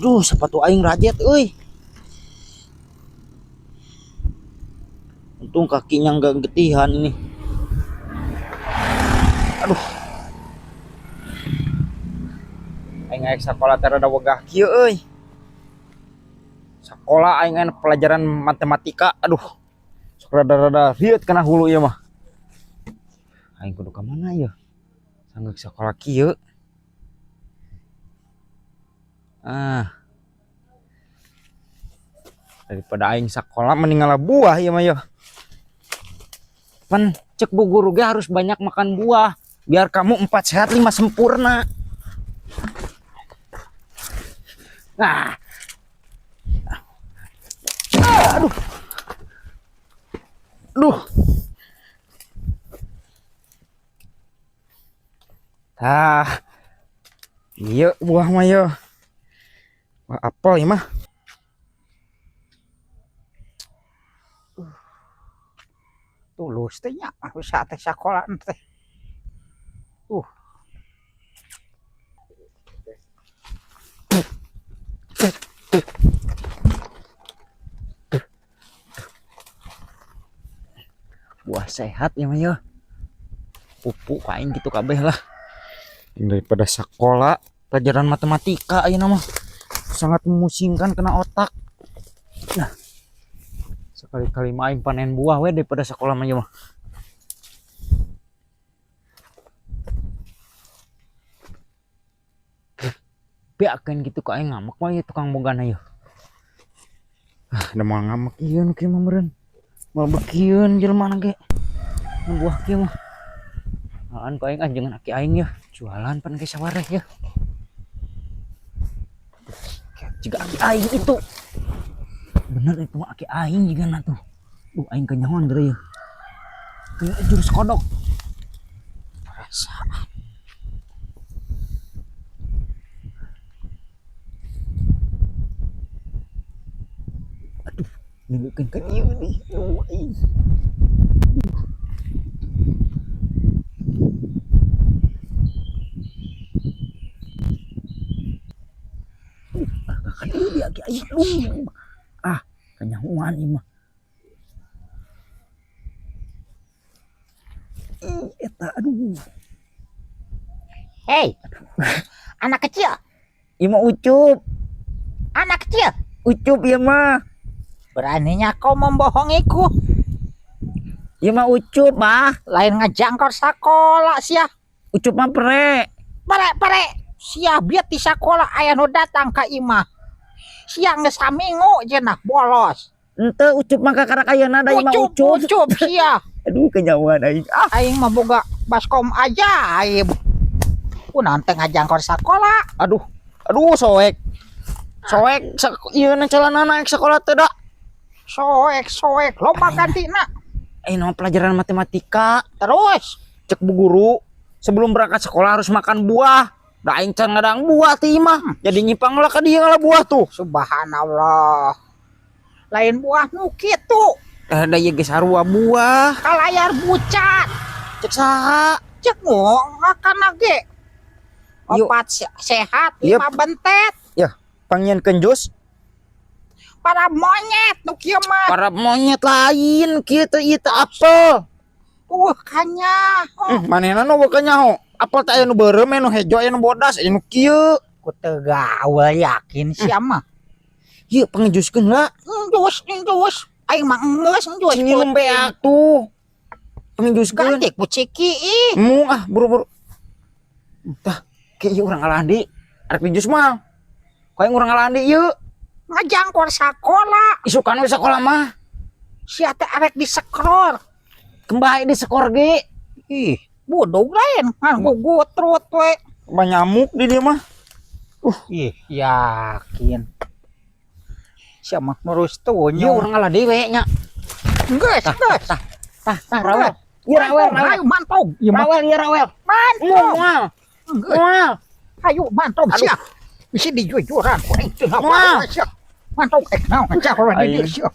Aduh, sepatu aing rajet euy. Untung kakinya nggak getihan ini. Aduh. Aing aek sakola teh rada wegah kieu euy. Sakola aing aya pelajaran matematika, aduh. Sok rada-rada rieut kana hulu ieu mah. Aing kudu ka mana ieu? Sanggeuk sakola kieu. Ah. Daripada aing sakola mending ngala buah ieu mah yeuh. Pan cek bu guru ge harus banyak makan buah biar kamu 4 sehat 5 sempurna. Nah. Aduh. Aduh. Tah. Ieu buah mah yeuh. Wah, apel ieu mah. Tulus teh nya bisa teh sakola teh. Buah sehat ya mah yeuh. Pupuk aing gitu kabeh lah. Daripada sekolah pelajaran matematika ayeuna mah sangat memusingkan kena otak. Nah, sekali-kali mah aing panen buah we daripada sekolah mah ieu mah. Beakeun gitu ka aing ngamek mah ieu tukang bogana ieu. Ah, da moal ngamek ieu nu kieu mah meureun. Moal bekieun jelema na ge. Nu buah kieu mah. Alaan ku aing ah jangan aki aing yeuh. Jualan pan ge sawareh yeuh. Jiga aki aing itu. Bener itu mah aki aing jiga na tuh. Duh aing kenyahoan geura yeuh. Kayak jurus kodok. Perasaan. Aduh, nileukeun ka ieu nih. Aduh, aing. Ah, kan ieu dia aki aing. Aduh. Ah, kanyahoan ieu mah. Ih, eta aduh. Hei. Anak kecil. Ieu mah Ucup. Anak kecil. Ucup ieu mah. Beraninya kau membohongiku. Ieu mah Ucup, Bah. Lain ngajangkor sakola sia. Ucup mah pre. Pere, pere. Sia bieu ti sakola aya nu datang ka imah. Sia geus saminggu cenah bolos. Henteu Ucup mah kakarak ayeuna da imah Ucup, Ucup. Ucup sia. Aduh kenyawan aing. Ah. Aing mah boga baskom ajaib. Kunaon teh ngajangkor sakola? Aduh. Aduh soek. Soek ieu na celana naik sekolah teh da. Soek, soek, loba gantina. Aing mah pelajaran matematika. Terus cek bu guru sebelum berangkat sekolah harus makan buah. Da aing can ngadang buah ti imah. Jadi nyipang lah ka dieu ngala buah tuh. Subhanallah. Lain buah nu kitu. Da ieu geus sarua buah. Kalayar bucat. Cek saha? Cek ngakana ge. Yuk. 4 sehat, Yep. 5 bentet. Ya, pangnyieunkeun jus. Para monyet nu kieu mah. Para monyet lain kieu teh ieu teh apel. Kanya. Oh. Manehna nu boga nyaho. Apel teh aya nu beureum, aya nu hejo, aya nu bodas, aya nu kieu. Ku teu gaul yakin sia mah. Ieu pangejuskeun lah. Jus, jus. Aing mah geus jus. Nginum beak tuh. Pangejuskeun. Ganti ku ciki ih. Mung ah buru-buru. Tah, ke ieu urang ngalahan deui. Arek dijus mah. Ku aing urang ngalahan deui ieu. Ngajangkor sakola. Isukan we sakola mah. Sia teh arek disekror. Kembali di sekor ge. Ih, bodoh lain. Ngan gugutrut we. Banyamuk di dia mah. Ih, yakin. Sia mah ngurus tuh Ieu urang ngalah deui we nya. Geus, geus. Tah, tah, tah, rawel. Ieu rawel, rawel. Ayo mantog. Ieu mah. Rawel, ieu rawel. Mantog. Moal. Geus. Moal. Ayo mantog Aduh. sia. Bisi dijujuran ku aing teu Moal. ngapa sia. Mantog ek naon ngacak urang di dieu sia.